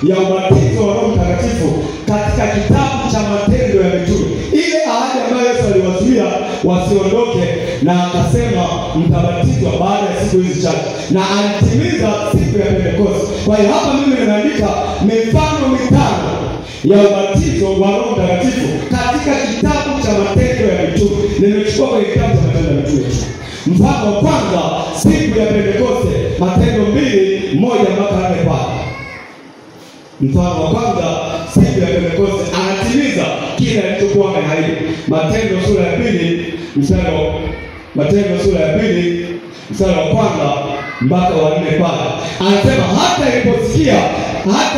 ya ubatizo wa Roho Mtakatifu katika kitabu cha Matendo ya Mitume. Ile ahadi ambayo Yesu aliwazuia wasiondoke na akasema mtabatizwa baada ya siku hizi chache, na alitimiza siku ya Pentekoste. Kwa hiyo hapa mimi nimeandika mifano mitano ya ubatizo wa Roho Mtakatifu katika kitabu cha Matendo ya Mitume. Nimechukua kwenye kitabu cha Matendo ya Mitume. Mfano wa kwanza, siku ya Pentekoste, Matendo 2:1-4 pale. Mfano wa kwanza, siku ya Pentekoste anatimiza kile alichokuwa ameahidi. Matendo sura ya 2 mstari Matendo sura ya 2 mstari wa kwanza mpaka wa 4 pale. Anasema hata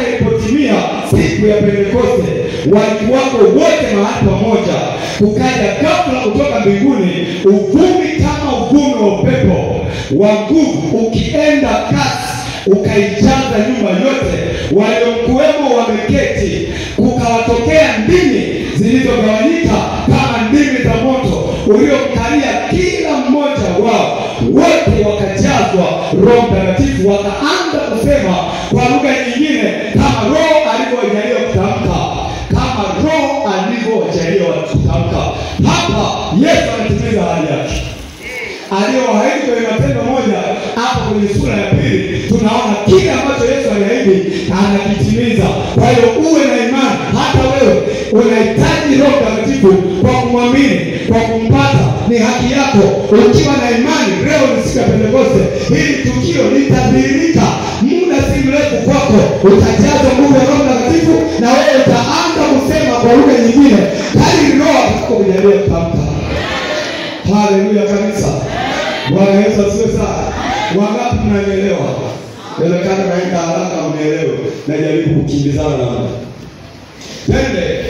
ilipotimia siku ya Pentekoste, walikuwako wote mahali pamoja. Kukaja ghafla kutoka mbinguni uvumi kama uvumi wa upepo wa nguvu ukienda kasi, ukaijaza nyumba yote waliokuwemo wameketi. Kukawatokea ndimi zilizogawanyika kama ndimi za moto uliokalia kila mmoja wao. Wote wakajazwa Roho Mtakatifu, wakaanza kusema kwa lugha nyingine kama Roho alivyowajalia kutamka. Kama Roho alivyowajalia kutamka. Hapa Yesu anatimiza ahadi yake aliyoahidi kwenye Matendo 1. Hapo kwenye sura ya 2 tunaona kile ambacho Yesu aliahidi anakitimiza. Kwa hiyo uwe na imani, hata wewe unahitaji Roho Mtakatifu kwa kumwamini, kwa kumpata, ni haki yako. Ukiwa na imani, leo ni siku ya Pentekoste, hili tukio litadhihirika muda si mrefu kwako. Utajazwa nguvu ya Roho Mtakatifu na wewe utaanza kusema kwa lugha nyingine kadiri Roho atakapokujalia kutamka. Haleluya kanisa. Bwana Yesu asifiwe sana. Wangapi mnanielewa? Inawezekana naenda haraka mnielewe. Najaribu kukimbizana na muda. Twende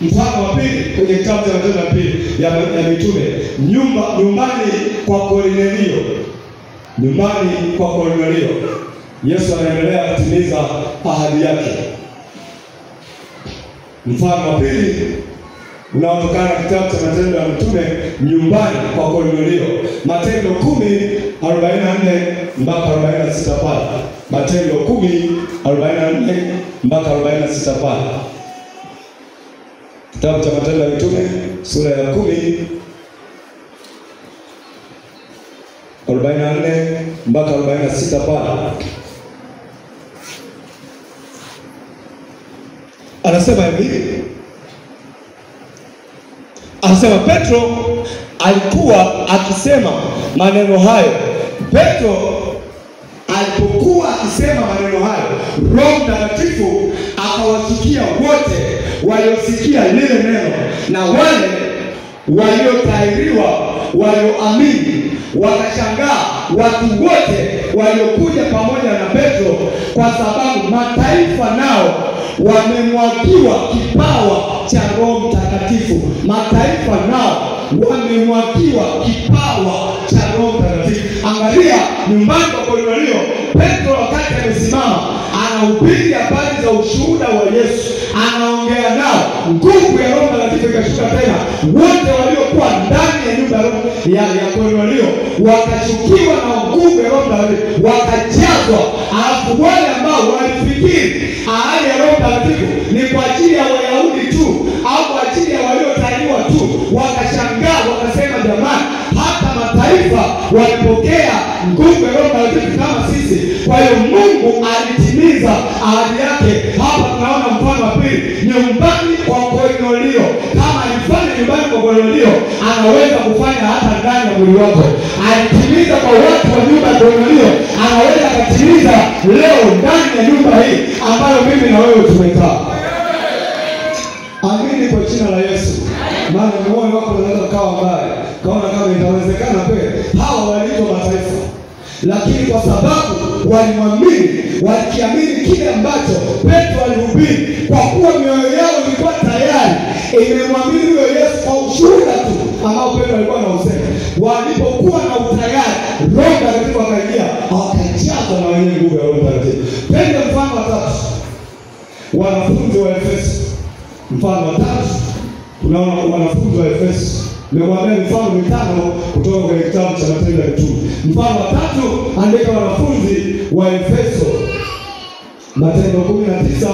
mfano wa pili kwenye kitabu cha Matendo ya pili ya Mitume. Nyumbani kwa Kornelio. Nyumbani kwa Kornelio. Yesu anaendelea kutimiza ahadi yake. Mfano wa pili unaotokana na kitabu cha Matendo ya Mitume, nyumbani kwa Kornelio. Matendo 10:44 mpaka 46 pale. Matendo 10:44 mpaka 46 pale. Kitabu cha Matendo ya Mitume sura ya 10 44 mpaka 46 pale. Anasema hivi. Anasema Petro alikuwa akisema maneno hayo. Petro alipokuwa akisema maneno hayo, Roho Mtakatifu akawashukia wote waliosikia lile neno, na wale waliotahiriwa walioamini wakashangaa, watu wote waliokuja pamoja na Petro, kwa sababu mataifa nao wamemwagiwa kipawa cha Roho Mtakatifu. Mataifa nao wamemwagiwa kipawa cha Roho Mtakatifu. Angalia nyumbani kwa Kornelio, Petro wakati amesimama anahubiri habari za ushuhuda wa Yesu, anaongea nao, nguvu ya Roho Mtakatifu ikashuka tena. Wote waliokuwa ndani ya nyumba ya Kornelio wakashukiwa na nguvu ya Roho Mtakatifu, wakajazwa. Alafu wale ambao walifikiri ahadi ya Roho Mtakatifu ni kwa ajili ya Wayahudi tu au kwa ajili ya waliotahiriwa tu, wakashangaa, wakasema jamani, hata mataifa walipokea nguvu ya Roho Mtakatifu kama sisi. Kwa hiyo Mungu alitimiza ahadi yake. Hapa tunaona mfano wa pili, nyumbani kwa Kornelio. Kama alifanya nyumbani kwa Kornelio, anaweza kufanya hata ndani ya mwili wako. Alitimiza kwa watu wa nyumba ya Kornelio, anaweza akatimiza leo ndani ya nyumba hii ambayo mimi na wewe tumekaa. Amini kwa jina la Yesu. Maana moyo wako unaweza kuwa mbaya, kaona kama itawezekana kweli. Hawa waliitwa mataifa, lakini kwa sababu walimwamini, walikiamini kile ambacho Petro alihubiri, kwa kuwa mioyo yao ilikuwa tayari imemwamini huyo Yesu kwa ushuhuda tu ambao Petro alikuwa anausema. Walipokuwa na utayari, Roho Mtakatifu akaingia, wakajazwa na wenyewe nguvu ya Roho Mtakatifu. Twende mfano wa tatu, wanafunzi wa Efeso. Mfano wa tatu tunaona wanafunzi wa Efeso. Nimekuambia mifano mitano kutoka kwenye kitabu cha Matendo ya Mitume. Mfano wa tatu, andika wanafunzi wa Efeso. Matendo 19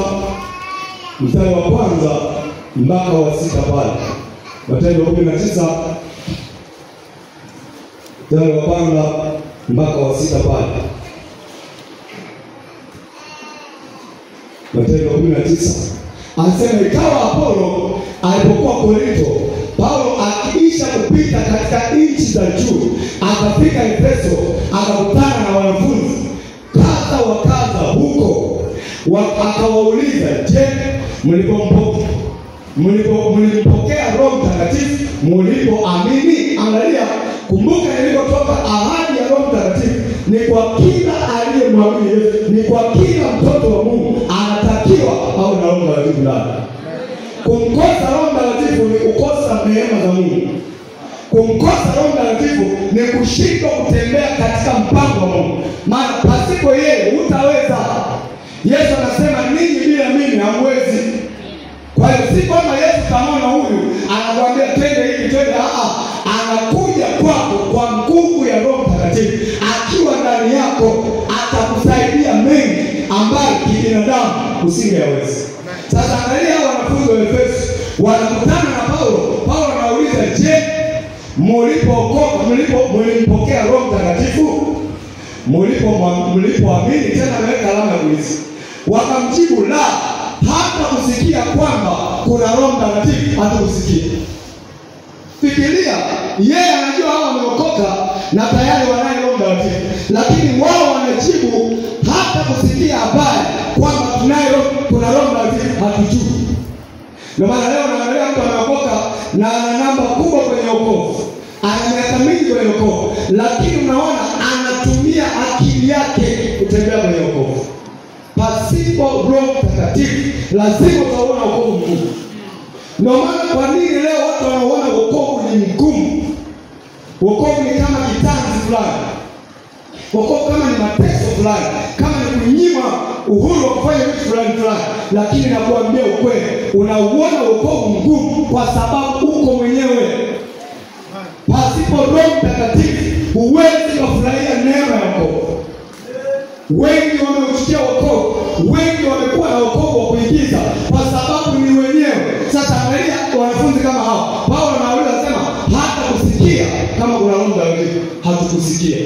mstari wa kwanza mpaka wa 6 pale. Matendo 19 mstari wa kwanza mpaka wa 6 pale. Matendo 19 anasema, ikawa Apolo alipokuwa Korinto, Paulo akiisha kupita katika nchi za juu, akafika Efeso, akakutana na wanafunzi kadha wa kadha huko. Akawauliza, je, mlipokea Roho Mtakatifu mlipoamini? Angalia, kumbuka nilipotoka, ahadi ya Roho Mtakatifu ni kwa kila aliyemwamini Yesu, ni kwa kila mtoto wa Mungu anatakiwa au na Roho Mtakatifu ndani. Kumkosa Roho Mtakatifu ni kukosa neema za Mungu. Kumkosa Roho Mtakatifu ni kushindwa kutembea katika mpango wa Mungu. Maana pasipo yeye hutaweza. Yesu anasema ninyi bila mimi hamwezi. Kwa hiyo si kwamba Yesu kamaona huyu anakuambia twende hivi twende, anakuja kwako kwa nguvu ya Roho Mtakatifu. Akiwa ndani yako atakusaidia mengi ambayo kibinadamu usingeweza. Sasa angalia wanafunzi wa Efeso wanakutana na Paulo. Paulo anauliza, je, mlipookoka mlimpokea Roho Mtakatifu mlipoamini? Tena ameweka alama ya kuuliza. Wakamjibu, la, hata kusikia kwamba kuna Roho Mtakatifu hatukusikia. Fikiria, yeye anajua hao wameokoka na tayari wanaye Roho Mtakatifu, lakini wao wanajibu hata kusikia habari kwamba tunaye Roho, kuna Roho Mtakatifu hatujui. Ndio maana leo naangalia mtu ameokoka na ana namba kubwa kwenye wokovu, ana miaka mingi kwenye wokovu, lakini unaona anatumia akili yake kutembea kwenye wokovu. Pasipo Roho Mtakatifu lazima utaona wokovu mgumu. Ndio maana kwa nini leo watu wanaona wokovu ni mgumu? Wokovu ni kama kitanzi fulani. Wokovu kama ni mateso fulani, kama ni kunyima uhuru wa kufanya vitu fulani fulani. Lakini nakuambia ukweli, unauona wokovu mgumu kwa sababu uko mwenyewe. Pasipo Roho Mtakatifu huwezi kufurahia neema ya wokovu. Wengi wameuchukia wokovu, wengi wamekuwa na wokovu wa kuigiza kwa sababu ni wenyewe. Sasa angalia wanafunzi kama hao. Paulo anauliza anasema, hata kusikia kama kuna Roho Mtakatifu hatukusikia.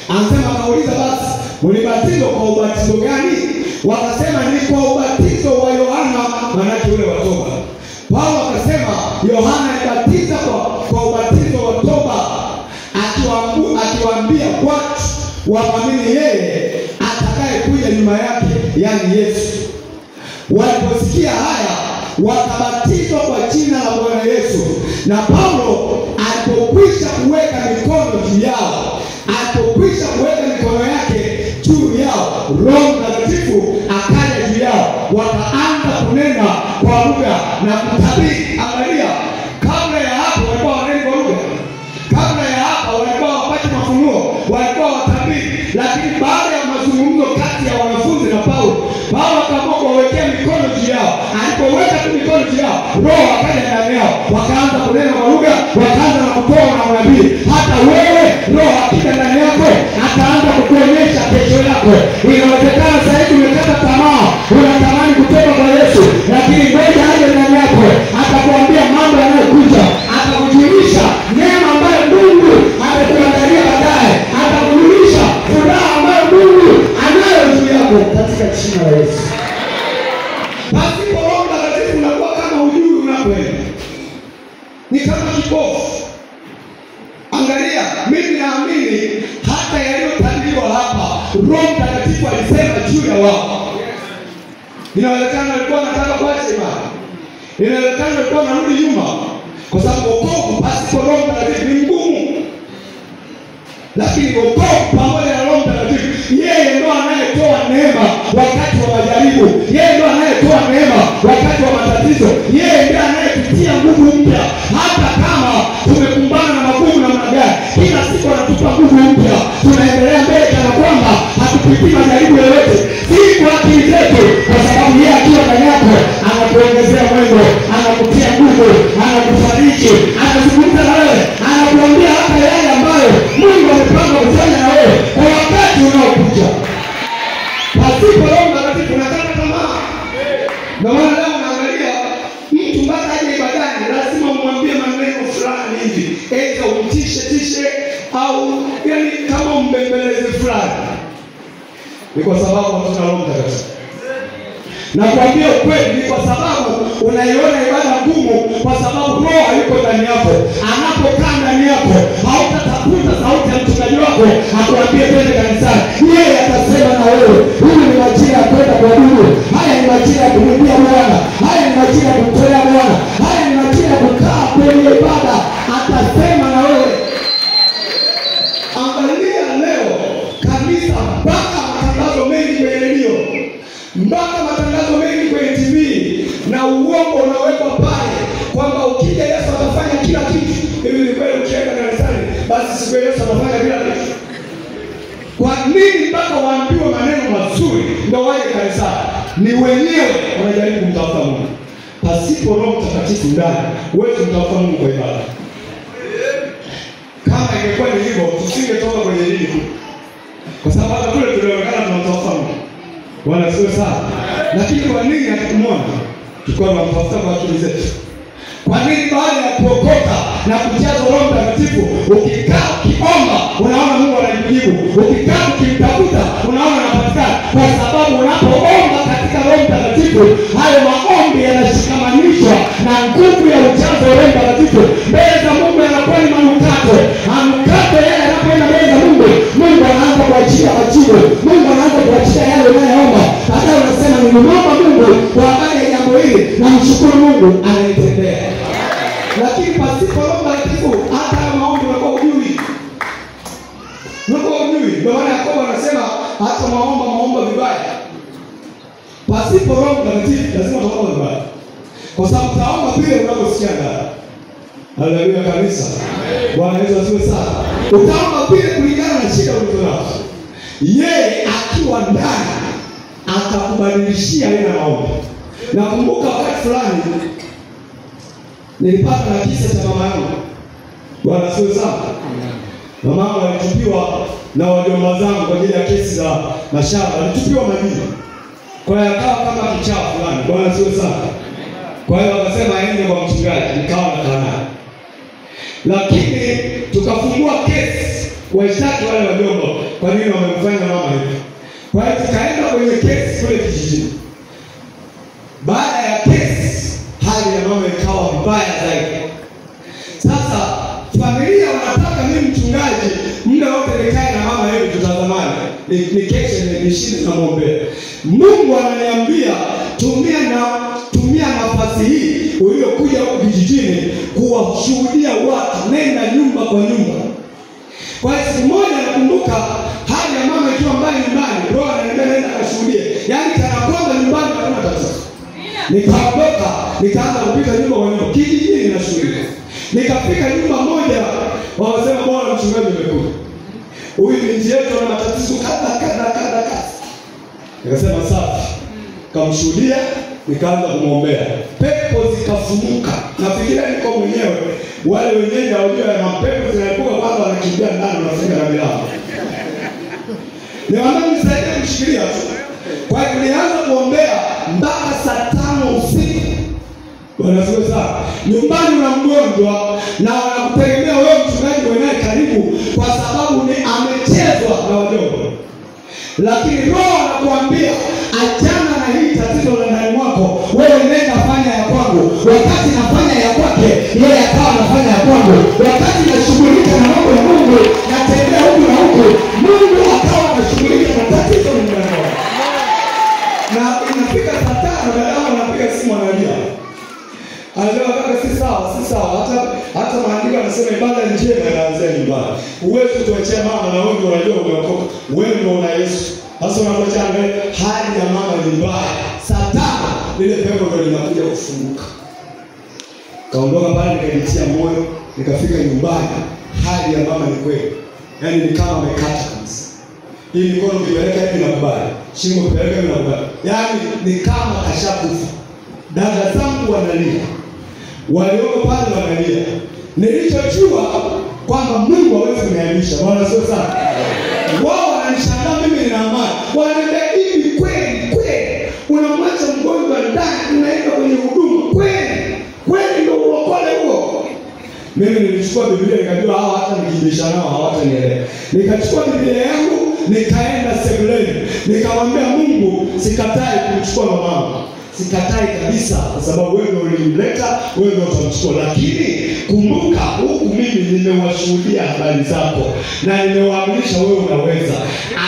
Anasema, akauliza, basi mlibatizwa kwa ubatizo gani? Wakasema ni kwa ubatizo wa Yohana, maana yule wa toba. Paulo akasema Yohana alibatiza kwa ubatizo wa toba, akiwaambia watu waamini yeye atakayekuja nyuma yake, yani Yesu. Waliposikia haya wakabatizwa kwa jina la Bwana Yesu. Na Paulo alipokwisha kuweka mikono juu yao, alipokwisha kuweka mikono yake juu yao, Roho Mtakatifu akaja juu yao, wakaanza kunena kwa lugha na kutabiri. Angalia, kabla ya hapo walikuwa wanena kwa lugha, kabla ya hapo walikuwa wapate mafunuo, walikuwa watabiri. Lakini baada ya mazungumzo kati ya wanafunzi na Paulo, Paulo akaamua kuwawekea mikono juu yao. Alipoweka tu mikono juu yao, Roho akaja ndani yao, wakaanza kunena kwa lugha, wakaanza na kutoa na unabii. Hata wewe Roho akija ndani yako ataanza kukuonyesha kesho yako. Inawezekana sasa hivi umekata tamaa, unatamani kutoka kwa Yesu, lakini ngoja aje ndani yako, atakuambia mambo yanayokuja, atakujulisha neema ambayo Mungu amekuandalia baadaye, atakujulisha furaha ambayo Mungu anayo juu yako katika jina la Yesu. Pasipo Roho Mtakatifu unakuwa kama hujui unakwenda, ni kama kipofu. Angalia, mimi naamini hata yaliyotabiriwa hapa Roho Mtakatifu alisema juu ya wao. Inawezekana walikuwa wanataka kuacha imani, inawezekana walikuwa wanarudi nyuma, kwa sababu wokovu pasipo Roho Mtakatifu ni mgumu. Lakini wokovu pamoja na Roho Mtakatifu, yeye ndo anayetoa neema wakati wa majaribu, yeye ndo anayetoa neema wakati wa matatizo, yeye ndiye anayetutia nguvu mpya. Hata kama tumekumbana na magumu namna gani, kila siku anatupa nguvu mpya, tunaendelea mbele kana kwamba hatupitii majaribu yoyote. Si kwa akili zetu, kwa sababu yeye akiwa ndani yako anakuongezea mwendo, anakutia nguvu, anakufariji, anazungumza na wewe, anakuambia hata yale ambayo Mungu amepanga kufanya na wewe kwa wakati unaokuja. Pasipo Roho Mtakatifu Ni kwa sababu hatuna Roho Mtakatifu. Na kuambia ukweli, ni kwa sababu unaiona ibada ngumu, kwa sababu Roho hayuko ndani yako. Anapokaa ndani yako, hautatafuta sauti ya mchungaji wako akuambie twende kanisani. Yeye atasema na wewe, huyu ni majira ya kwenda kuabudu, haya ni majira ya kumwimbia Bwana, haya ni majira ya kumtolea Bwana, haya ni majira ya kukaa kwenye ibada. Atasema na wewe. Angalia leo kanisa, mpaka matangazo mengi kwenye redio, mpaka matangazo mengi kwenye TV, na uongo unawekwa pale kwamba ukija Yesu atafanya kila kitu. Hivi ni kweli? Ukienda kanisani basi siku Yesu atafanya kila kitu? Kwa nini mpaka waambiwe maneno mazuri ndio waje kanisani? Ni wenyewe wanajaribu kumtafuta Mungu. Pasipo Roho Mtakatifu ndani, huwezi kumtafuta Mungu kwa ibada. Kama ingekuwa ni hivyo, tusingetoka kwenye dini, kwa sababu hata kule tulionekana tunamtafuta Mungu. Bwana sio sawa. Lakini kwa nini hatukumuona? Tulikuwa tunamtafuta kwa akili zetu. Kwa nini baada ya kuokoka na kujazwa Roho Mtakatifu, ukikaa ukiomba unaona Mungu anakujibu, ukikaa ukimtafuta unaona anapatikana? Kwa sababu unapoomba katika Roho Mtakatifu, hayo maombi yanashikamanishwa na nguvu ya ujazo wa Roho Mtakatifu. Mbele za Mungu yanakuwa ni manukato. Manukato yale yanapoenda mbele za Mungu, Mungu anaanza kuachia majibu. Mungu anaanza kuachia yale unayoomba. Hata unasema nimeomba Mungu kwa habari ya jambo hili, na mshukuru Mungu anaitendea. Lakini pasipo Roho Mtakatifu hata maombi unakuwa hujui. Unakuwa hujui. Ndio maana Yakobo anasema hata maomba vibaya. Pasipo Roho Mtakatifu lazima utaomba vibaya. Kwa sababu utaomba vile unavyosikia ndani. Haleluya kanisa. Bwana Yesu asifiwe sana. Utaomba vile kulingana na shida ulizonazo. Yeye akiwa ndani atakubadilishia ile maombi. Nakumbuka wakati fulani nilipata na kisa cha mama yangu. Bwana asifiwe sana. Mama yangu alitupiwa na wajomba zangu kwa ajili ya kesi za mashamba. Alitupiwa majini. Kwa hiyo akawa kama kichaa fulani. Bwana asifiwe sana. Kwa hiyo wakasema aende kwa mchungaji, nikawa nakaa naye. Lakini tukafungua kesi waishtaki wale wajomba kwa nini wamemfanya mama hivi. Kwa hiyo tukaenda kwenye kesi kule kijijini. Baada ya kesi, hali ya mama ikawa mbaya zaidi. Sasa familia wanataka mimi mchungaji muda wote nikae na mama yetu tutazamane, nikeshe nishinde na muombe. Mungu ananiambia tumia nafasi hii uliyokuja huku kijijini kuwashuhudia watu, nenda nyumba kwa nyumba. Kwa hiyo siku moja nakumbuka hali ya mama ikiwa mbaya nyumbani, roho ananiambia nenda kashuhudie. Yaani kana kwamba nyumbani hakuna tatizo. Nikaondoka, nikaanza kupita nyumba kwa nyumba kijijini na shuhudia. Nikafika nyumba moja, wakasema bwana mchungaji umekuja. Huyu binti yetu ana matatizo kadha kadha kadha kadha. Nikasema safi. Kamshuhudia, nikaanza kumwombea. Pepo zikafumuka. Nafikiria niko mwenyewe. Wale wenyewe hawajui ya mapepo zinaibuka kwanza, wanakimbia ndani wanafunga na milango. Niwaambia nisaidie kushikilia tu. Kwa hiyo nilianza kuombea mpaka saa 5 usiku. Bwana asifiwe sana. Nyumbani una mgonjwa na wanakutegemea wewe mchungaji mwenyewe karibu, kwa sababu ni amechezwa na wajomba. Lakini Roho anakuambia achana na hii tatizo la ndani mwako, wewe nenda fanya ya kwangu. Wakati nafanya ya kwake, yeye akawa anafanya ya kwangu. Wakati nashughulika na mambo ya Mungu, natembea huku na huku, Mungu akawa anashughulika na tatizo la ndani mwako. Na inafika saa 5 dada anapiga simu analia. Anasema kaka si sawa, si sawa. Hata maandiko yanasema ibada njema inaanzia nyumbani. Huwezi kutuachia mama na wewe ndio unajua umeokoka. Wewe ndio una Yesu. Sasa unapoacha angalia hali ya mama ni mbaya. Saa 5 lile pepo ndio linakuja kufunguka. Kaondoka pale nikajitia moyo, nikafika nyumbani, hali ya mama ni kweli. Yaani ni kama amekata kabisa. Hii mikono ukipeleka hivi nakubali, shingo ukipeleka hivi nakubali. Yaani ni kama kashakufa. Dada zangu wanalia. Walioko pale wanalia. Nilichojua kwamba Mungu hawezi kuniaibisha. Bwana sio sana. Wao wananishangaa mimi nina amani. Wananiambia hivi kweli kweli unamwacha mgonjwa ndani unaenda kwenye huduma kweli? Kweli ndio uokole huo? Mimi nilichukua Biblia nikajua hao hata nikibishana nao hawatanielewa. Nikachukua Biblia yangu Nikaenda sebuleni, nikamwambia Mungu, sikatai kumchukua mamangu, sikatai kabisa, kwa sababu wewe ndio ulimleta, wewe ndio utamchukua, lakini kumbuka huku mimi nimewashuhudia habari zako na nimewaaminisha wewe unaweza.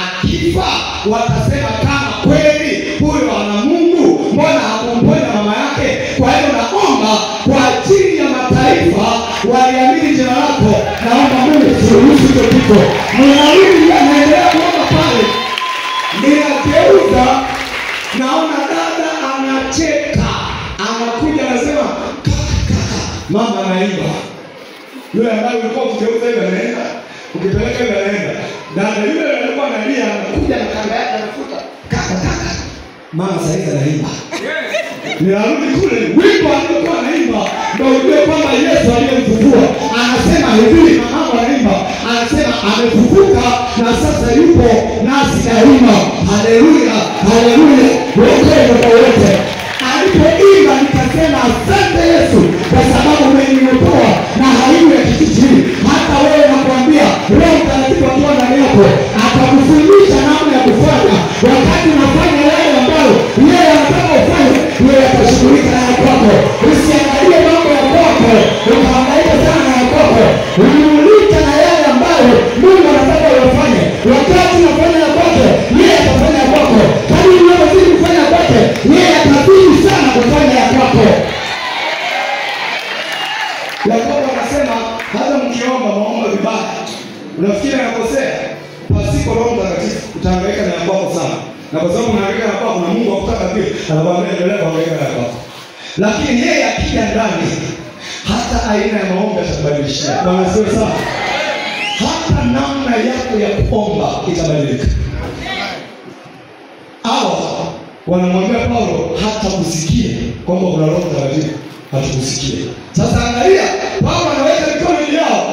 Akifa watasema kama kweli huyo ana Mungu, mbona hakumponya mama yake? Kwa hiyo naomba kwa ajili ya mataifa waliamini jina lako, naomba Mungu usiruhusu hicho kitu. Ninarudi, naendelea kuomba pale, ninageuza, naona dada anacheka, anakuja anasema, kaka kaka, mama anaimba. Yule ambaye ulikuwa ukigeuza hivi anaenda, ukipeleka hivi anaenda. Dada yule alikuwa analia, anakuja na kanga yake anafuta, kaka kaka, mama sasa hivi anaimba. Ninarudi kule, wimbo alikuwa anaimba ndio ujue kwamba Yesu aliyemfufua. Anasema hivi, mama anaimba, anasema amefufuka na sasa yupo nasi daima. Haleluya, haleluya, wokovu kwa wote. Alipoimba nikasema asante Yesu kwa sababu umeniokoa na aibu ya kijiji. Hata wewe nakwambia, Roho Mtakatifu akiwa ndani yako atakufundisha namna ya kufanya. Wakati unafanya yale ambayo yeye anataka ufanye, yeye atashughulika na kwako. Usiangalie mambo ya kwako ukahangaika sana na kwako, unamulika na yale ambayo Mungu anataka ufanye. Wakati unafanya ya kwake, yeye atafanya kwako. Kadiri unavyozidi kufanya kwake, yeye atazidi sana kufanya ya kwako. Yakobo anasema hata mkiomba maombi vibaya, unafikiri anakosea? Pasipo Roho Mtakatifu utahangaika na kwako sana. Na kwa sababu unahangaika na kwako na Mungu hakutaka pia, anakuambia endelea kuhangaika na kwako. Lakini yeye akija ndani, hata aina ya maombi atakubadilishia. Bwana asifiwe sana. Hata namna yako ya kuomba itabadilika. Hawa wanamwambia Paulo, hata kusikia kwamba kuna Roho Mtakatifu, hatukusikia. Sasa angalia, Paulo anaweka mikono yao,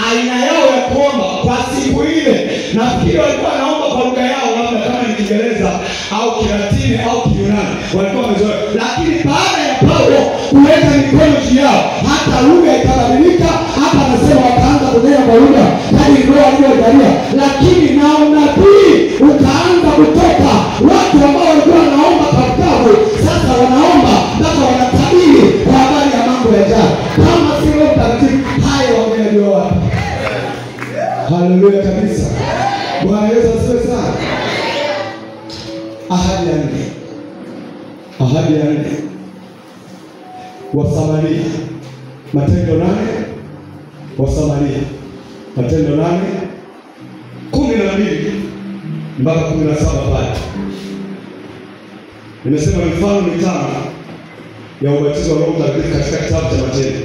aina yao ya kuomba kwa siku ile. Nafikiri walikuwa wanaomba kwa lugha yao, labda kama ni Kiingereza au Kilatini au Kiyunani, walikuwa wamezoea. Lakini baada ya Paulo kuweka mikono juu yao, hata lugha ikabadilika. Hapa anasema wakaanza kunena kwa lugha hadi Roho aliyojalia. Lakini na unabii ukaanza kutoka. Watu ambao walikuwa wanaomba kavu sasa wanaomba mpaka wanatabiri kwa habari ya mambo yajayo. Kama si Roho Mtakatifu, hayo wangeyajua wapi? Haleluya kabisa. Bwana Yesu asifiwe sana. Ahadi ya nne, ahadi ya nne, Wasamaria. Matendo 8, Wasamaria. Matendo 8:12 mpaka 17 pale. Nimesema mifano mitano ya ubatizo wa Roho Mtakatifu katika kitabu cha Matendo.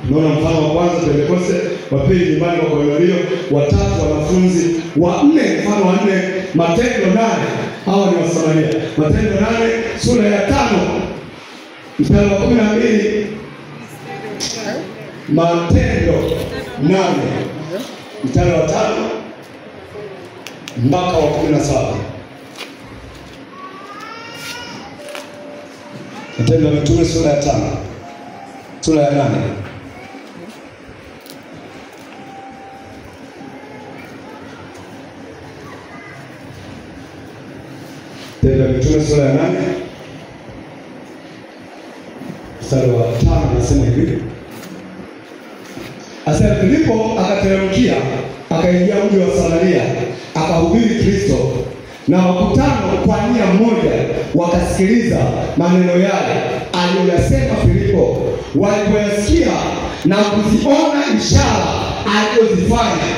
Tunaona mfano wa kwanza Pentekoste, wa pili nyumbani kwa Kornelio, wa tatu wanafunzi, wa nne, mfano wa nne Matendo 8, hawa ni Wasamaria. Matendo 8 sura ya 5 mstari wa 12. Matendo 8 mstari wa 5 mpaka wa 17. Matendo ya Mitume sura ya 5, sura ya 8. Matendo ya Mitume sura ya 8 mstari wa 5 anasema hivi. Asema Filipo akateremkia akaingia mji wa Samaria akahubiri Kristo, na makutano kwa nia moja wakasikiliza maneno yale aliyoyasema Filipo. Walipoyasikia na kuziona ishara alizozifanya,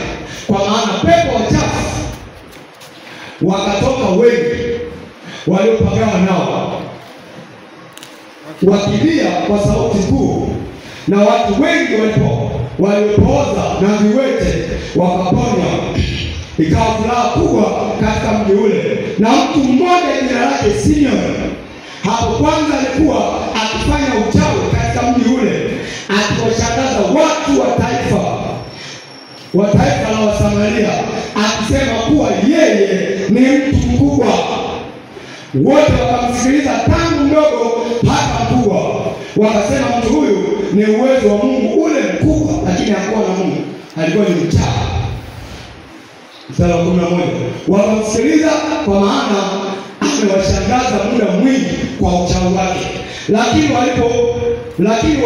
kwa maana pepo wachafu wakatoka wengi waliopagawa nao, wakilia kwa sauti kuu, na watu wengi waliopooza na viwete wakaponywa. Ikawa furaha kubwa katika mji ule. Na mtu mmoja jina lake Simeon, hapo kwanza alikuwa akifanya uchawi katika mji ule, akiwashangaza watu wa taifa la Wasamaria, akisema kuwa yeye ni mtu mkubwa. Wote wakamsikiliza tangu mdogo hata mkubwa. Wakasema mtu huyu ni uwezo wa Mungu ule mkubwa, lakini hakuwa na Mungu, alikuwa ni mchawi. Mstari wa 11. Wakamsikiliza kwa maana amewashangaza muda mwingi kwa uchawi wake. Lakini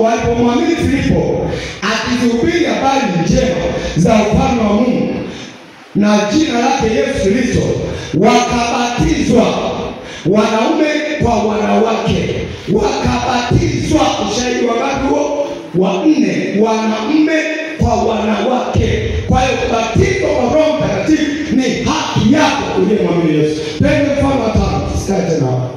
walipomwamini Filipo akihubiri habari njema za ufalme wa Mungu na jina lake Yesu Kristo, wakabatizwa wanaume kwa wanawake. Wakabatizwa. Ushahidi wa ngapi huo? Wa 4, wanaume kwa wanawake. Kwa hiyo kubatizwa kwa Roho Mtakatifu ni haki yako uliyemwamini Yesu. Twende mfano wa 5, tusikae tena hapa.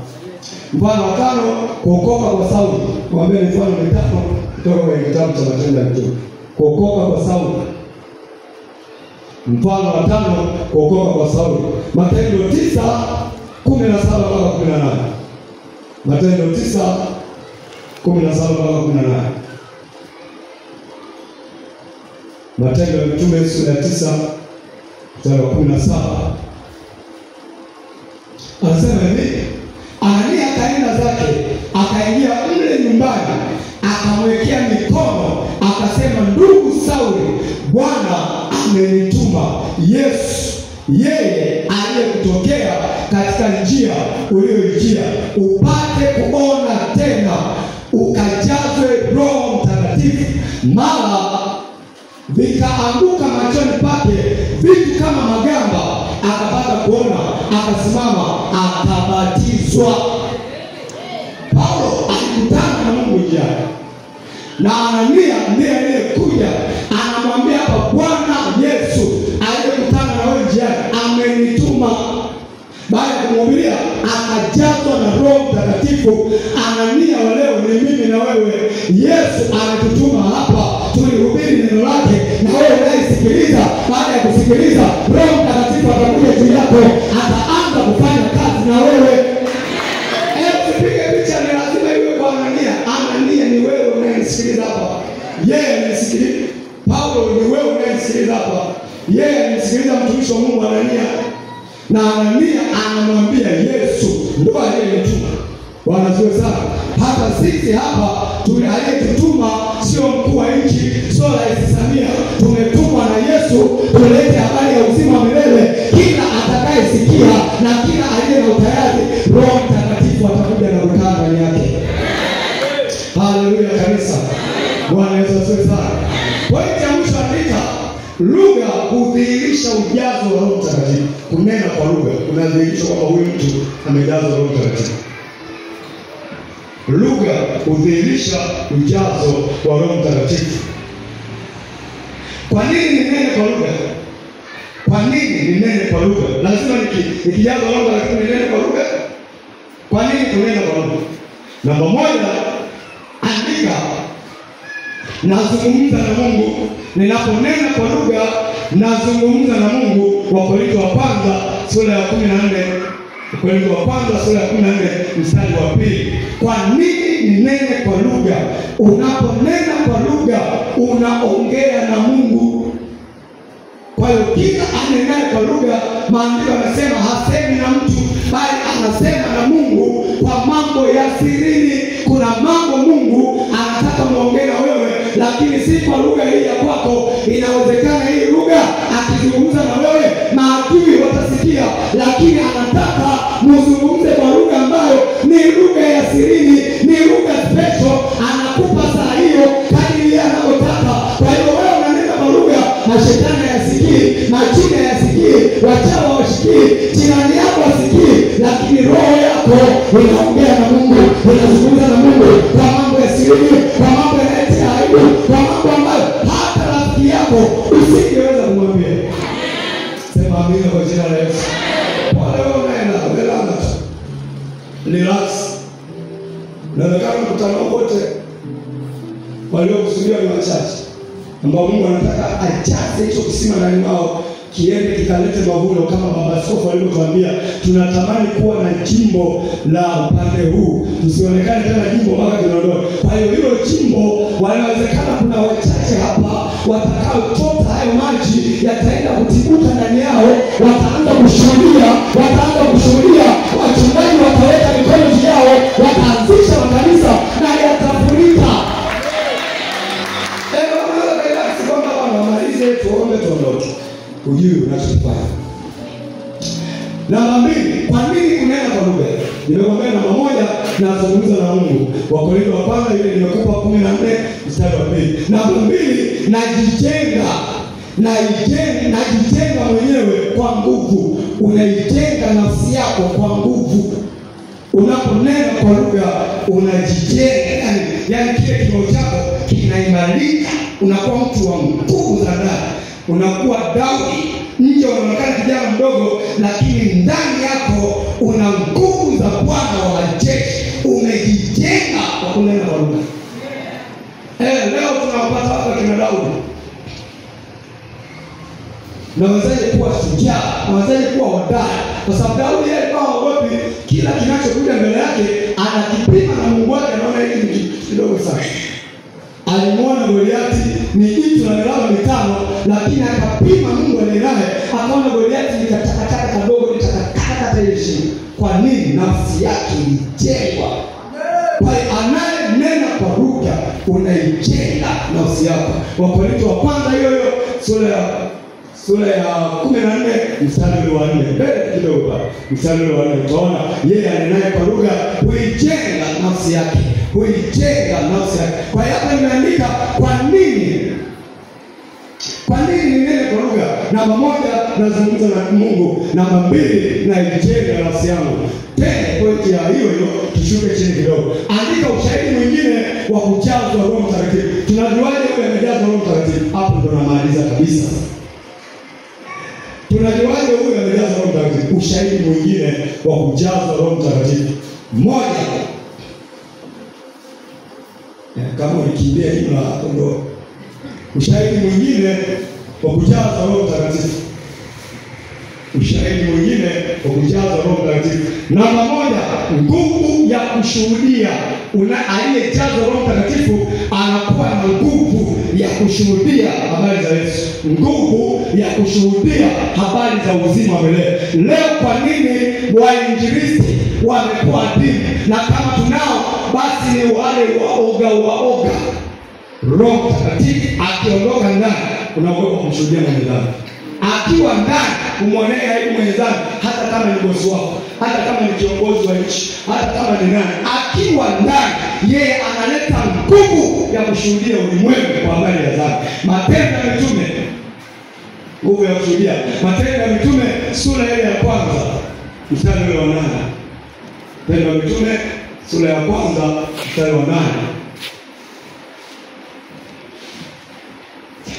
Mfano wa 5, kuokoka kwa Sauli. Mwambie mfano mitano kutoka kwenye kitabu cha Matendo ya Mitume. Kuokoka kwa Sauli. Mfano wa 5, kuokoka kwa Sauli. Matendo 9:17-18. Matendo 9:17-18. Matendo ya Mitume sura ya 9 mstari wa 17. Anasema hivi: Anania akaenda zake, akaingia mle nyumbani, akamwekea mikono, akasema, ndugu Sauli, Bwana amenituma Yesu, yeye aliyekutokea katika njia uliyoijia, upate kuona tena, ukajazwe Roho Mtakatifu. Mara vikaanguka machoni pake vitu kama magamba, akapata kuona, akasimama, akabatizwa. Paulo alikutana na Mungu njiani, na Anania ndiye aliyekuja anamwambia hapa, Bwana Yesu aliyekutana na wewe njiani amenituma. Baada ya kumhubiria akajazwa na Roho Mtakatifu. Anania wa leo ni mimi na wewe. Yesu ametutuma hapa tulihubiri neno lake, na wewe unayesikiliza, baada ya kusikiliza Roho Mtakatifu atakuja juu yako, ataanza kufanya kazi na wewe. Usipige picha, ni lazima iwe kwa Anania. Anania ni wewe unayenisikiliza hapa. Yeye anisikiliza. Paulo ni wewe unayenisikiliza hapa. Yeye anisikiliza mtumishi wa Mungu Anania. Na Anania anamwambia Yesu ndo aliyemtuma. Bwana asifiwe sana. Hata sisi hapa aliyetutuma sio mkuu wa nchi, sio Rais Samia. Tumetumwa na Yesu tulete habari ya uzima wa milele. Kila atakayesikia na kila aliye na utayari, Roho Mtakatifu atakuja na kukaa ndani yake. Haleluya kanisa. Bwana Yesu asifiwe sana. Pointi ya mwisho, andika: lugha hudhihirisha ujazo wa Roho Mtakatifu. Kunena kwa lugha kunadhihirisha kwamba huyu mtu amejazwa Roho Mtakatifu. Lugha hudhihirisha ujazo wa Roho Mtakatifu. Kwa nini ninene kwa lugha? Kwa nini ninene kwa lugha? Lazima nikijazwa Roho Mtakatifu ninene kwa lugha? Kwa nini kunena kwa lugha? Namba 1, andika: nazungumza na Mungu. Ninaponena kwa lugha nazungumza na Mungu. Wakorintho wa kwanza sura ya 14, Wakorintho wa kwanza sura ya 14 mstari wa 2. Kwa nini ninene kwa lugha? Unaponena kwa lugha unaongea na Mungu. Kwa hiyo kila anenaye kwa lugha, maandiko yanasema hasemi na mtu, bali anasema na Mungu kwa mambo ya sirini. Kuna mambo Mungu anataka muongee na wewe, lakini si kwa lugha hii ya kwako. Inawezekana hii lugha akizungumza na wewe maadui watasikia, lakini anataka muzungumze kwa lugha ambayo ni lugha ya sirini, ni lugha special. Anakupa saa hiyo kadiri yeye anavyotaka. Kwa hiyo wewe unanena kwa lugha, mashetani hayasikii, majini hayasikii, wachawi hawasikii, jirani yako hasikii, lakini roho yako inaongea na Mungu, inazungumza na Mungu kwa mambo ya sirini, kwa mambo yanayotia aibu, kwa mambo ambayo hata rafiki yako usingeweza kumwambia. Sema amina kwa jina la Yesu. Pale wewe unaenda, umelala tu. Relax. Nawezekana mkutano wote waliokusudia ni wachache, ambao Mungu anataka ajaze hicho kisima ndani mwao kiende kikalete mavuno, kama baba askofu alivyotuambia. Tunatamani kuwa na jimbo la upande huu, tusionekane tena jimbo mpaka tunaondoka. Kwa hiyo hilo jimbo, wanawezekana kuna wachache hapa watakaochota hayo maji, yataenda kutibuka ndani yao, wataanza kushuhudia, wataanza kushuhudia, wachungaji wataweka mikono juu yao, wataanzisha makanisa na yatafurika. Tuombe tuondoke. Ujui unachofanya. Namba 2, kwa nini kunena kwa lugha? Nimekwambia namba 1, nazungumza na Mungu. Wakorintho wa kwanza ile nimekupa 14 mstari wa 2. Namba 2, najijenga. Najijenga mwenyewe kwa nguvu. Unaijenga nafsi yako kwa nguvu. Unaponena kwa lugha unajijenga, yaani kile kiroho chako kinaimarika, unakuwa mtu wa nguvu za ndani, unakuwa Daudi. Nje unaonekana kijana mdogo, lakini ndani yako una nguvu za Bwana wa majeshi. Umejijenga kwa kunena kwa lugha. Leo tunawapata hapa kina Daudi. Nawezaje kuwa shujaa? Nawezaje kuwa hodari? Kwa sababu Daudi yeye alikuwa haogopi, kila kinachokuja mbele yake anakipima na Mungu wake, anaona hiki ni kidogo sana. Alimuona Goliati ni jitu la miraba 5, lakini akapima Mungu aliye naye, akaona Goliati ni katakataka kadogo, ni takataka ile shingo. Kwa nini? Nafsi yake ilijengwa. Kwa hiyo anayenena kwa lugha unaijenga nafsi yako. Wakorintho wa kwanza hiyo hiyo sura ya 14 mstari wa 4, mbele kidogo mstari wa 4, utaona yeye anenaye kwa lugha huijenga nafsi yake, huijenga nafsi yake. Kwa hiyo hapa nimeandika kwa nini? Kwa nini ninene kwa lugha? Namba 1, nazungumza na Mungu. Namba 2, naijenga nafsi yangu. Tena pointi ya hiyo hiyo, tushuke chini kidogo. Andika ushahidi mwingine wa kujazwa Roho Mtakatifu. Tunajuaje yule amejazwa Roho Mtakatifu? Hapo ndo namaliza kabisa. Tunajuaje huyu amejazwa Roho Mtakatifu? Ushahidi mwingine wa kujazwa Roho Mtakatifu. 1, kama ulikimbia hilo hapo ndo ushahidi mwingine wa kujazwa Roho Mtakatifu. Ushahidi mwingine wa kujazwa Roho Mtakatifu. Namba 1, nguvu ya kushuhudia. Aliyejazwa Roho Mtakatifu anakuwa na nguvu ya kushuhudia habari za Yesu, nguvu ya kushuhudia habari za uzima wa milele. Leo kwa nini wainjilisti wamekuwa adimu? Na kama tunao basi ni wale waoga. Roho Mtakatifu akiondoka ndani, unaogopa kumshuhudia mwenye dhambi. Akiwa ndani umwonee aibu mwenye dhambi, hata kama ni bosi wako, hata kama ni kiongozi wa nchi, hata kama ni nani. Akiwa ndani yeye analeta nguvu ya kushuhudia ulimwengu kwa habari ya dhambi. Matendo ya Mitume, nguvu ya kushuhudia. Matendo ya Mitume sura ile ya kwanza mstari wa 8. Matendo ya Mitume sura ya kwanza mstari wa 8.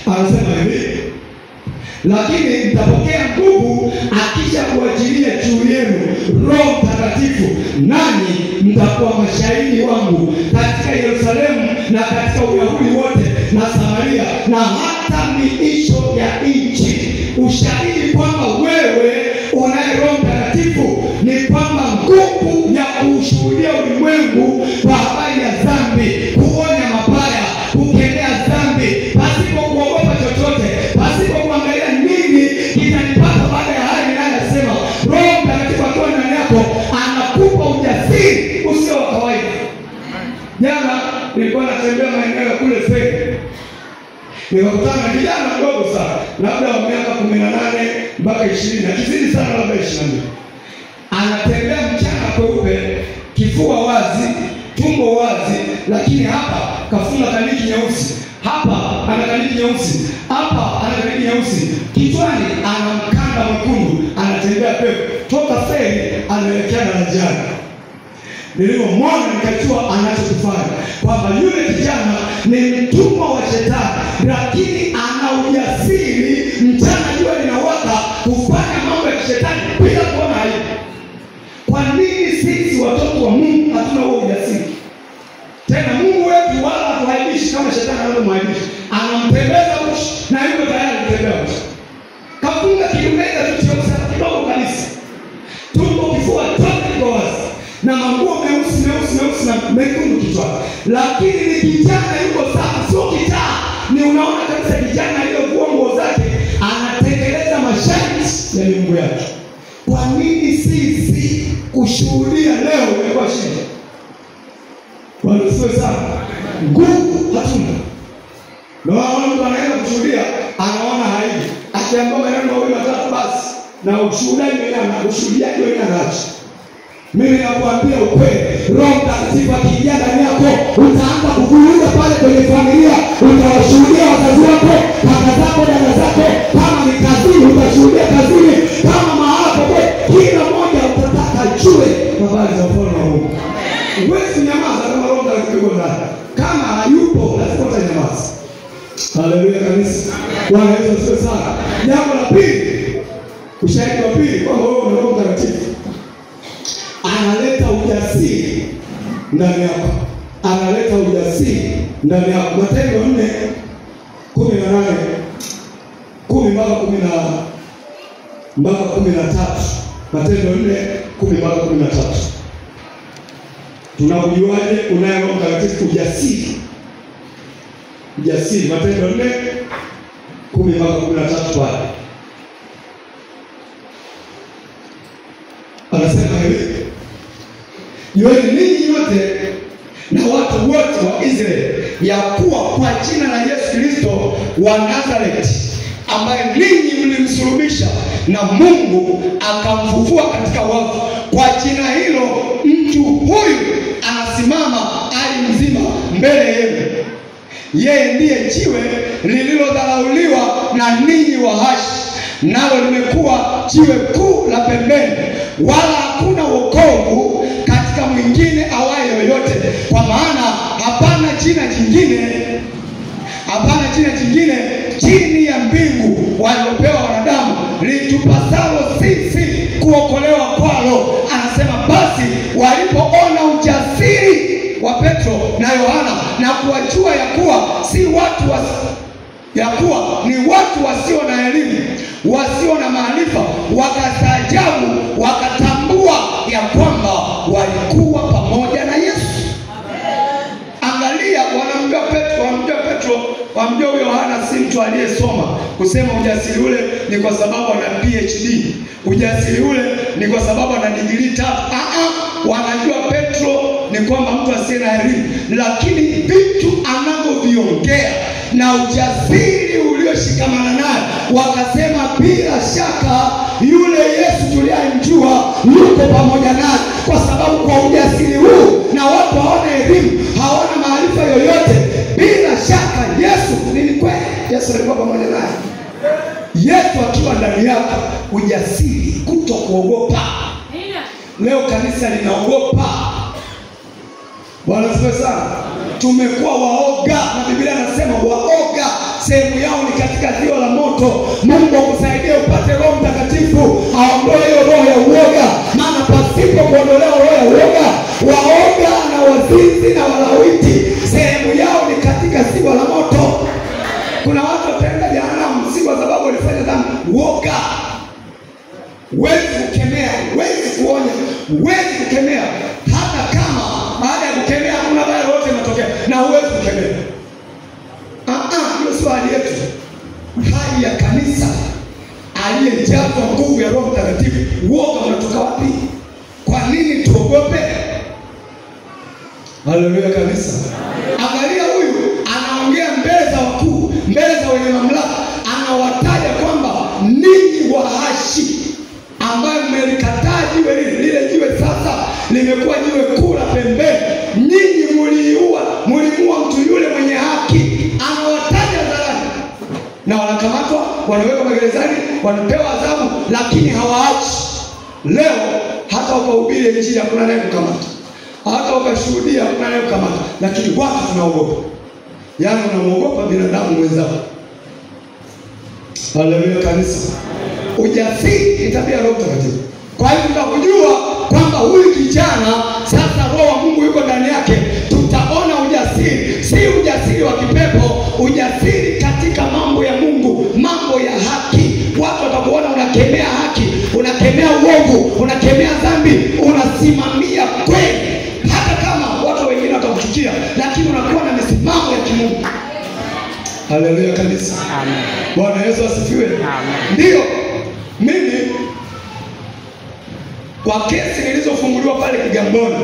Anasema hivi: lakini mtapokea nguvu akisha kuachilia juu yenu Roho Mtakatifu, nanyi mtakuwa mashahidi wangu katika Yerusalemu na katika Uyahudi wote na Samaria na hata miisho ya nchi. Ushahidi kwamba wewe unaye Roho Mtakatifu ni kwamba nguvu ya kushuhudia ulimwengu kwa habari ya dhambi, kuonya mabaya, kukemea dhambi pasipo kuogopa chochote, pasipo kuangalia nini kitanipata baada ya haya ninayosema. Roho Mtakatifu akiwa ndani yako anakupa ujasiri usio wa kawaida. Jana nilikuwa natembea maeneo ya kule Feni, nikakutana na kijana mdogo sana, labda wa miaka 18 mpaka 20, akizidi sana labda 22. Anatembea mchana kweupe, kifua wazi, tumbo wazi, lakini hapa kafunga kaniki nyeusi, hapa ana kaniki nyeusi, hapa ana kaniki nyeusi, kichwani ana mkanda mwekundu, anatembea pepo toka Feni anaelekea darajani. Nilipomwona nikajua anachokifanya, kwamba yule kijana ni mtumwa wa shetani, lakini ana ujasiri mchana jua linawaka kufanya mambo ya kishetani bila kuona aibu. Kwa nini sisi watoto wa Mungu hatuna huo ujasiri? Tena Mungu wetu wala hatuaibishi kama shetani anavyomwaibisha. Anampembeza uchi na yuko tayari kutembea uchi. Kafunga kidume tu cheusi kidogo kabisa, tumbo kifua chote kiko wazi, na manguo meusi meusi meusi na mekundu kichwani, lakini ni kijana yuko safi, sio kichaa. Ni unaona kabisa kijana aliyovua nguo zake anatekeleza masharti ya miungu yake. Kwa nini sisi kushuhudia leo imekuwa shida? Bwana asifiwe sana. Nguvu hatuna. Na wao mtu anaenda kushuhudia anaona aibu. Akiambiwa maneno mawili matatu basi, na ushuhudaji wenyewe na ushuhudiaji wenyewe anaacha. Mimi nakuambia ukweli, Roho Mtakatifu akiingia ndani yako utaanza kuvuruga pale kwenye familia, utawashuhudia wazazi wako, kaka zako, dada zako, kama ni kazini utashuhudia kazini, kama mahala popote, kila mmoja utataka ajue habari za ufalme wa Mungu. Huwezi kunyamaza kama Roho Mtakatifu yuko ndani. Kama hayupo lazima utanyamaza. Haleluya kanisa. Bwana Yesu asifiwe sana. Jambo la pili, ushahidi wa pili kwamba wewe una Roho Mtakatifu, analeta ujasiri ndani yako. Analeta ujasiri ndani yako. Matendo 4:18 10 mpaka 13. Matendo 4:10 mpaka 13. Tunakujuaje unaye Roho Mtakatifu? Ujasiri. Ujasiri. Matendo 4:10 mpaka 13 pale. Anasema hivi: Jueni ninyi nyote na watu wote wa Israeli ya kuwa kwa jina la Yesu Kristo wa Nazareti, ambaye ninyi mlimsulubisha na Mungu akamfufua katika wafu, kwa jina hilo mtu huyu anasimama ali mzima mbele yenu. Yeye ndiye jiwe lililodharauliwa na ninyi wahashi, nalo limekuwa jiwe kuu la pembeni, wala hakuna wokovu katika mwingine awaye yoyote, kwa maana hapana jina jingine chini ya mbingu waliopewa wanadamu litupasalo sisi kuokolewa kwalo. Anasema basi walipoona ujasiri wa Petro na Yohana na kuwajua ya kuwa si watu ya kuwa ni watu wasio na elimu, wasio na maarifa, wakastaajabu, wakatambua ya kwamba walikuwa pamoja na Yesu. Angalia, wanamjua Petro, wanamjua Yohana si mtu aliyesoma. Kusema ujasiri ule ni kwa sababu ana PhD, ujasiri ule ni kwa sababu ana degree 3. Wanajua Petro ni kwamba mtu asiye na elimu, lakini vitu anavyoviongea na ujasiri ulioshikamana naye, wakasema bila shaka yule Yesu tuliyemjua yuko pamoja naye, kwa sababu kwa ujasiri huu na watu hawana elimu, hawana maarifa yoyote, bila shaka Yesu ni kweli, Yesu alikuwa pamoja naye. Yesu akiwa ndani yako, ujasiri kutokuogopa. Leo kanisa linaogopa. Bwana asifiwe sana. Tumekuwa waoga, na Biblia inasema waoga sehemu yao ni katika ziwa la moto. Mungu akusaidie upate Roho Mtakatifu aondoe hiyo roho ya uoga, maana pasipo kuondolewa roho ya uoga, waoga na wazinzi na walawiti sehemu yao ni katika ziwa la moto. Kuna watu wataenda jehanamu si kwa sababu walifanya dhambi, uoga. Huwezi kukemea, huwezi kuonya, huwezi kukemea, hata kama baada ya kukemea hakuna baya lolote linatokea, na huwezi kukemea. Hiyo sio hali yetu. Hali ya kanisa aliyejazwa nguvu ya Roho Mtakatifu. Uoga unatoka wapi? Kwa nini tuogope? Haleluya kanisa. Angalia, huyu anaongea mbele za wakuu, mbele za wenye mamlaka, anawataja kwamba ninyi wahashi ambaye mmelikataa jiwe lile, lile jiwe sasa limekuwa jiwe kuu la pembeni. Nyinyi mulimuua mtu yule mwenye haki. Anawataja hadharani na wanakamatwa, wanawekwa magerezani, wanapewa adhabu, lakini hawaachi. Leo hata ukahubiri injili hakuna anayekukamata, hata ukashuhudia hakuna anayekukamata, lakini watu tunaogopa. Yaani unamuogopa binadamu mwenzako. Haleluya kanisa. Ujasiri ni tabia ya Roho Mtakatifu. Kwa hiyo tutakujua kwamba huyu kijana sasa Roho wa Mungu yuko ndani yake, tutaona ujasiri, si ujasiri wa kipepo, ujasiri katika mambo ya Mungu, mambo ya haki. Watu watakuona unakemea haki, unakemea uovu, unakemea dhambi, unasimamia kweli. Hata kama watu wengine watakuchukia, lakini unakuwa na misimamo ya kimungu. Haleluya kanisa. Amen. Bwana Yesu asifiwe. Amen. Ndio mimi kwa kesi nilizofunguliwa pale Kigamboni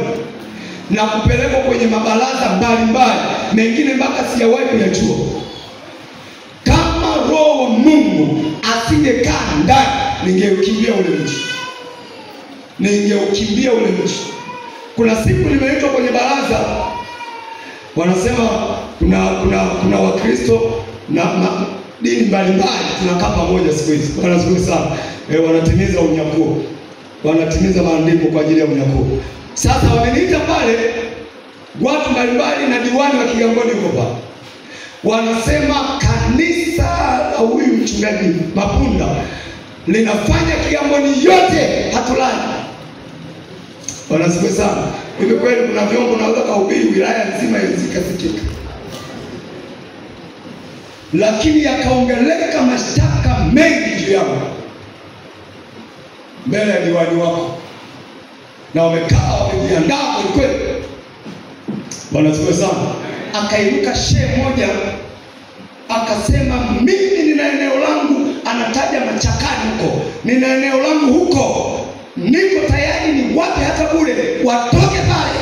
na kupelekwa kwenye mabaraza mbalimbali, mengine mpaka sijawahi kuyajua, kama Roho wa Mungu Asingekaa ndani, ningeukimbia ule mji. Ningeukimbia ule mji. Kuna siku nimeitwa kwenye baraza, wanasema kuna Wakristo na dini mbalimbali tunakaa pamoja siku hizi. Wanashukuru sana. Wanatimiza unyakuo. Wanatimiza maandiko kwa ajili ya unyakuo. Sasa wameniita pale watu mbalimbali na diwani wa Kigamboni yuko pale. Wanasema kanisa la huyu mchungaji Mapunda linafanya Kigamboni yote hatulali. Wanasikia sana. Hivi kweli kuna vyombo unaweza kuhubiri wilaya nzima zikasikika. Lakini yakaongeleka mashtaka mengi juu yangu mbele ya diwani wako, na wamekaa wamejiandaa kweli. Bwana asifiwe sana. Akainuka shehe moja akasema, mimi nina eneo langu, anataja Machakani huko, nina eneo langu huko, niko tayari ni wape hata bure, watoke pale.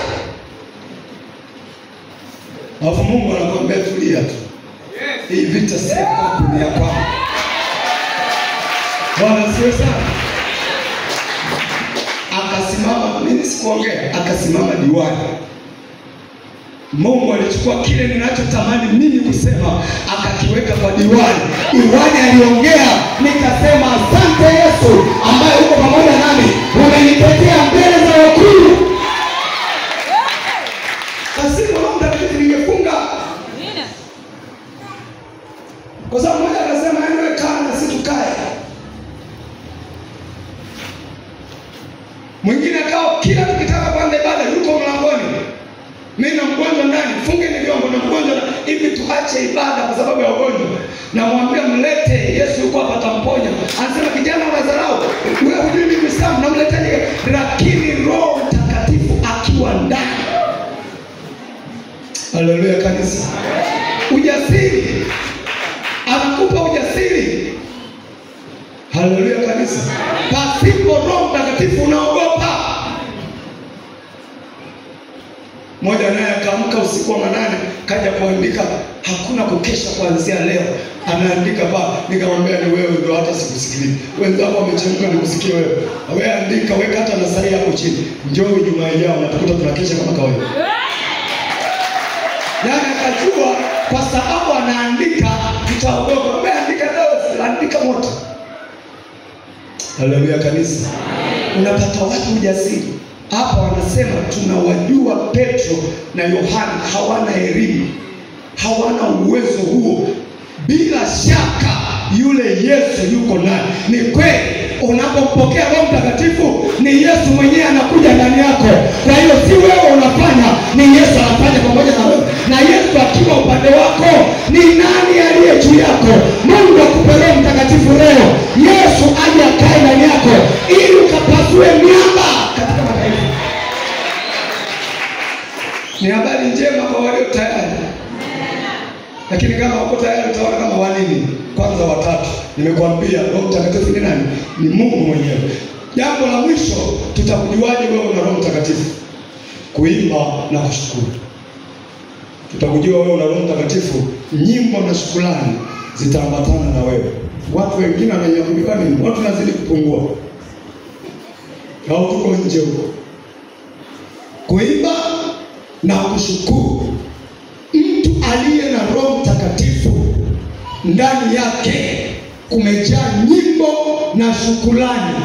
Alafu Mungu anakuambia tulia tu. Hii vita si kwako, ni ya kwako. Bwana asifiwe sana. Akasimama, mimi sikuongea, akasimama diwani. Mungu alichukua kile ninachotamani mimi kusema akakiweka kwa diwani. Diwani aliongea, nikasema asante Yesu ambaye uko pamoja nami, umenitetea mbele za wakuu. Pasipo Roho Mtakatifu ningefunga. Kwa sababu mmoja akasema yaani wewe kaa na sisi tukae. Mwingine akao kila tukitaka kuanza ibada yuko mlangoni. Mimi na mgonjwa ndani, fungeni vyombo na mgonjwa hivi tuache ibada kwa sababu ya ugonjwa. Namwambia mlete Yesu yuko hapa atamponya. Anasema kijana unadharau. Wewe hujui mimi Muislamu namletaje? Lakini Roho Mtakatifu akiwa ndani. Haleluya kanisa. Ujasiri. Anakupa ujasiri. Haleluya kanisa. Pasipo Roho Mtakatifu unaogopa. Mmoja naye akaamka usiku wa manane kaja kuandika hakuna kukesha kuanzia leo. Anaandika ba, nikamwambia ni wewe ndio hata sikusikiliza. Wenzako wamechemka nikusikie wewe. Wewe andika, weka hata na sahihi hapo chini. Njoo Ijumaa ijayo na tukuta tunakesha kama kawaida. Yaani akajua kwa sababu anaandika tutaogopa. Wewe andika leo, andika moto. Haleluya kanisa. Unapata watu ujasiri. Hapa wanasema tunawajua Petro na Yohana hawana elimu, hawana uwezo huo. Bila shaka yule Yesu yuko naye. Ni kweli unapompokea Roho Mtakatifu ni Yesu mwenyewe anakuja ndani yako. Kwa hiyo si wewe unafanya, ni Yesu anafanya pamoja na wewe. Na Yesu akiwa upande wako, ni nani aliye juu yako? Mungu akupe Roho Mtakatifu leo. Yesu aje akae ndani yako ili ukapasue miamba katika mataifa. Ni habari njema kwa walio tayari. Lakini kama uko tayari utaona kama wanini. Kwanza watatu, nimekuambia Roho Mtakatifu ni nani? Ni Mungu mwenyewe. Jambo la mwisho, tutakujuaje wewe una Roho Mtakatifu? Kuimba na kushukuru. Tutakujua wewe una Roho Mtakatifu, nyimbo na shukrani zitaambatana na wewe. Watu wengine wananyakuliwa nini? Watu nazidi kupungua. Au tuko nje huko. Kuimba na kushukuru. Mtu aliye na Roho Mtakatifu ndani yake kumejaa nyimbo na shukrani.